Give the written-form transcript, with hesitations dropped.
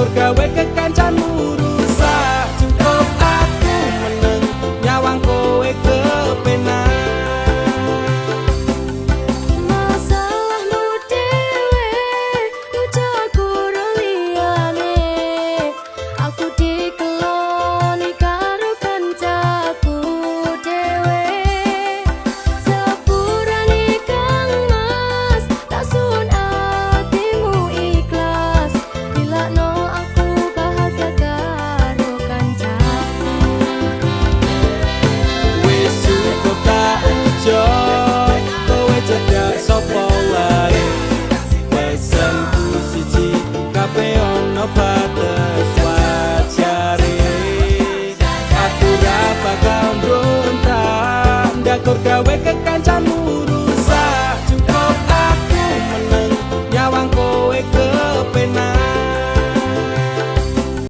Ndakor gawe kekancanmu rusak. Cukup aku meneng nyawang kowe kepenak. Masalahmu dhewe, ucapku karo liyane. Aku dikeloni karo kancaku dhewe. Sepurane, Kang Mas, tak suwun atimu ikhlas. Ilakno aku bahagia karo kancaku. Wis cukup tak ujo, kowe cedak sapa wae. Pesenku siji, kabeh ono bates wajare. Aku ra bakal mbrontak, ndakor gawe kekancanmu.